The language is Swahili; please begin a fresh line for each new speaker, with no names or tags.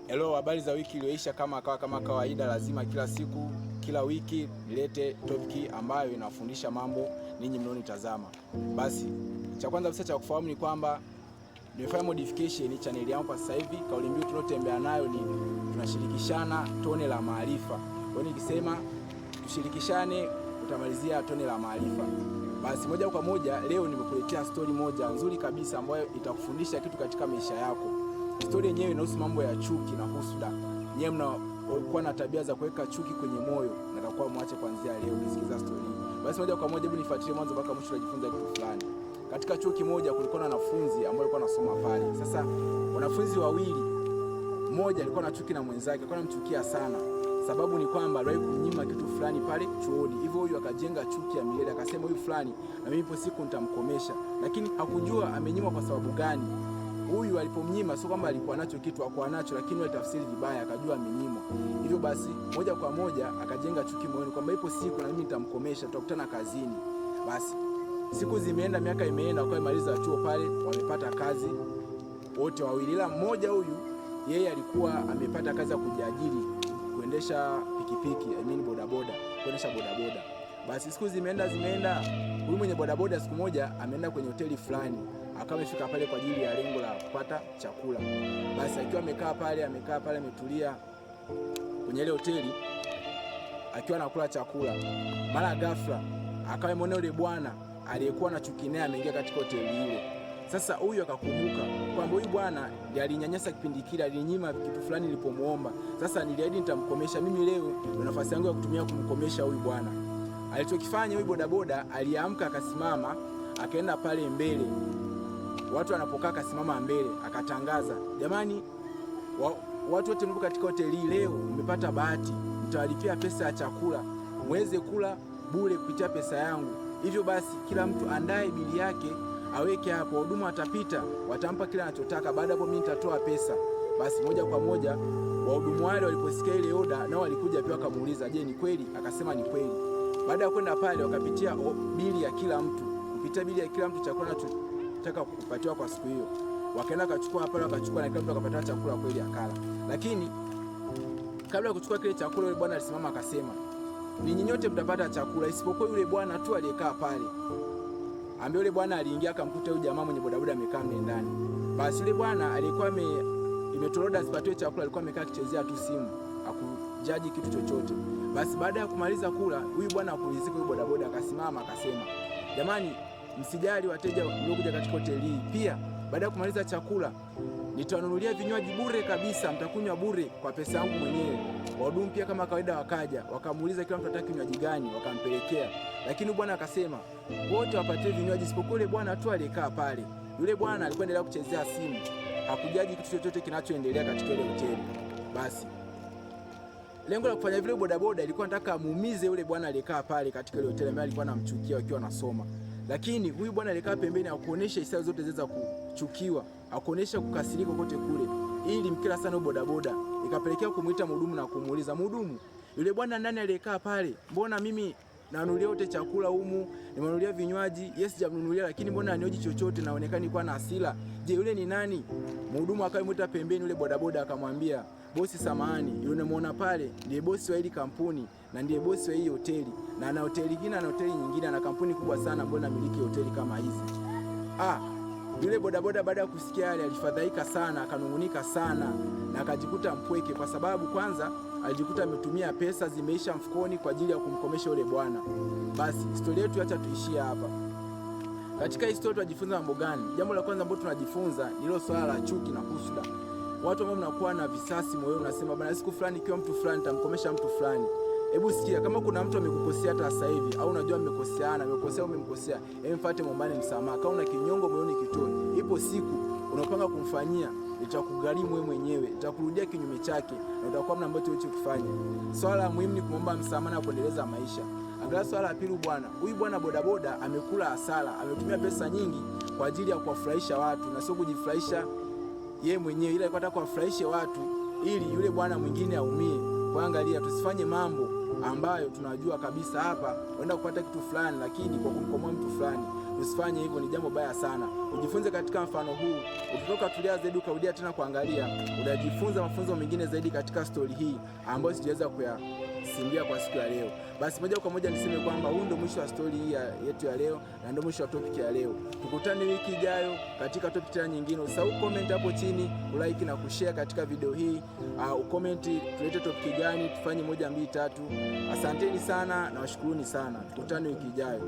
Hello, habari za wiki iliyoisha. Kama kawaida, lazima kila siku kila wiki nilete topic ambayo inafundisha mambo ninyi mnaonitazama. Basi cha kwanza kabisa cha kufahamu ni kwamba nimefanya modification channel yangu kwa sasa hivi. Kauli mbiu tunayotembea nayo ni tunashirikishana tone la maarifa. Kwa hiyo nikisema tushirikishane, utamalizia tone la maarifa. Basi moja kwa moja leo nimekuletea story moja nzuri kabisa ambayo itakufundisha kitu katika maisha yako. Stori yenyewe inahusu mambo ya chuki na husuda. Nyewe mnakuwa na tabia za kuweka chuki kwenye moyo, natakuwa mwache kuanzia leo ukisikiza stori hii. Basi moja kwa moja, hebu nifuatilie mwanzo mpaka mwisho, utajifunza kitu fulani. Katika chuo kimoja kulikuwa na wanafunzi ambao walikuwa wanasoma pale. Sasa wanafunzi wawili, mmoja alikuwa na chuki na mwenzake, alikuwa anamchukia sana. Sababu ni kwamba aliwahi kumnyima kitu fulani pale chuoni, hivyo huyu akajenga chuki ya milele, akasema huyu fulani na mimi ipo siku nitamkomesha, lakini hakujua amenyimwa kwa sababu gani. Huyu alipomnyima sio kwamba alikuwa nacho kitu, hakuwa nacho, lakini alitafsiri vibaya, akajua amenyimwa. Hivyo basi moja kwa moja akajenga chuki moyoni kwamba ipo siku na mimi nitamkomesha, tutakutana kazini. Basi siku zimeenda, miaka imeenda, wakamaliza chuo pale, wamepata kazi wote wawili, ila mmoja huyu yeye alikuwa amepata kazi ya kujiajiri, kuendesha pikipiki, I mean bodaboda, kuendesha bodaboda. Basi siku zimeenda zimeenda, huyu mwenye bodaboda siku moja ameenda kwenye hoteli fulani, akawa amefika pale kwa ajili ya lengo la kupata chakula. Basi akiwa amekaa pale ametulia kwenye ile hoteli akiwa anakula chakula, mara ghafla akawa ameona yule bwana aliyekuwa na chuki naye ameingia katika hoteli ile. Sasa huyu akakumbuka kwamba huyu bwana ndiye alinyanyasa kipindi kile, alinyima kitu fulani nilipomuomba. Sasa niliahidi nitamkomesha, mimi leo ndio nafasi yangu ya kutumia kumkomesha huyu bwana. Alichokifanya huyu bodaboda, aliamka akasimama, akaenda pale mbele watu wanapokaa, akasimama mbele akatangaza, jamani, watu wote mlipo katika hoteli hii leo mmepata bahati, mtawalipia pesa ya chakula muweze kula bure kupitia pesa yangu. Hivyo basi kila mtu andae bili yake aweke hapo, wahudumu watapita, watampa kila anachotaka. Baada hapo mimi nitatoa pesa. Basi moja kwa moja wahudumu wale waliposikia ile oda, nao walikuja pia wakamuuliza, je, ni kweli? Akasema ni kweli. Baada ya kwenda pale wakapitia bili ya kila mtu, kupitia bili ya kila mtu chakula anachotaka kupatiwa kwa siku hiyo, wakaenda wakachukua pale, wakachukua na kila mtu akapatiwa chakula kweli akala. Lakini kabla ya kuchukua kile chakula, yule bwana alisimama akasema, ninyi nyote mtapata chakula isipokuwa yule bwana tu aliyekaa pale, ambaye yule bwana aliingia akamkuta yule jamaa mwenye bodaboda amekaa mle ndani. Basi yule bwana alikuwa imetolewa asipatiwe chakula, alikuwa amekaa akichezea tu simu, hakujaji kitu chochote. Basi baada ya kumaliza kula, huyu bwana hakuridhika, huyu bodaboda akasimama akasema, jamani, msijali wateja mliokuja katika hoteli hii, pia baada ya kumaliza chakula nitawanunulia vinywaji bure kabisa, mtakunywa bure kwa pesa yangu mwenyewe. Wahudumu pia kama kawaida wakaja wakamuuliza kila mtu anataka kinywaji gani, wakampelekea. Lakini bwana akasema wote wapatie vinywaji isipokuwa yule bwana tu aliyekaa pale. Yule bwana alikuwa endelea kuchezea simu, hakujaji kitu chochote kinachoendelea katika ile hoteli. Basi lengo la kufanya vile bodaboda ilikuwa nataka amuumize yule bwana aliyekaa pale katika ile hoteli ambaye alikuwa anamchukia wakiwa wanasoma. Lakini huyu bwana alikaa pembeni hakuonesha hisia zote za kuchukiwa, hakuonesha kukasirika kote kule. Ili mkila sana bodaboda, ikapelekea kumuita mhudumu na kumuuliza, mhudumu, yule bwana nani aliyekaa pale? Mbona mimi nanunulia wote chakula humu, nimenunulia vinywaji, yes sijamnunulia, lakini mbona anioji chochote naonekani kwa na hasira. Je, yule ni nani? Mhudumu akamwita pembeni yule bodaboda akamwambia, bosi, samahani, yule unamuona pale ndiye bosi wa hili kampuni na ndiye bosi wa hii hoteli, na ana hoteli nyingine, ana hoteli nyingine, ana kampuni kubwa sana ambayo inamiliki hoteli kama hizi. Ah, yule bodaboda baada ya kusikia yale alifadhaika sana, akanungunika sana na akajikuta mpweke, kwa sababu kwanza alijikuta ametumia pesa zimeisha mfukoni kwa ajili ya kumkomesha yule bwana. Basi historia yetu acha tuishie hapa. Katika historia tunajifunza mambo gani? Jambo la kwanza ambalo tunajifunza ni hilo swala la chuki na husuda. Watu ambao mnakuwa na visasi moyoni, unasema bana, siku fulani ikiwa mtu fulani nitamkomesha mtu fulani. Hebu sikia, kama kuna mtu amekukosea hata sasa hivi au unajua mmekoseana, amekosea umemkosea, hebu mfuate muombe msamaha. Kama una kinyongo moyoni kitoe. Ipo siku unapanga kumfanyia itakugharimu wewe mwenyewe, itakurudia kinyume chake na utakuwa mna ambacho ulichokifanya. Swala la muhimu ni kumwomba msamaha na kuendeleza maisha. Angalia swala la pili, bwana huyu bwana bodaboda amekula hasara, ametumia pesa nyingi kwa ajili ya kuwafurahisha watu na sio kujifurahisha yeye mwenyewe, ila alikuwa anataka kuwafurahishe watu ili yule bwana mwingine aumie. Kwa angalia, tusifanye mambo ambayo tunajua kabisa hapa unaenda kupata kitu fulani, lakini kwa kumkomoa mtu fulani. Usifanye hivyo, ni jambo baya sana. Ujifunze katika mfano huu, ukitoka tulia zaidi ukarudia tena kuangalia, utajifunza mafunzo mengine zaidi katika stori hii ambayo sijaweza kuyasimulia kwa siku ya leo. Basi moja kwa moja niseme kwamba huu ndio mwisho wa stori hii yetu ya leo na ndio mwisho wa topic ya leo. Tukutane wiki ijayo katika topic tena nyingine. Usahau comment hapo chini, ulike na kushare katika video hii. Ucomment tulete topic gani, tufanye moja, mbili, tatu. Asanteni sana na washukuruni sana. Tukutane wiki ijayo.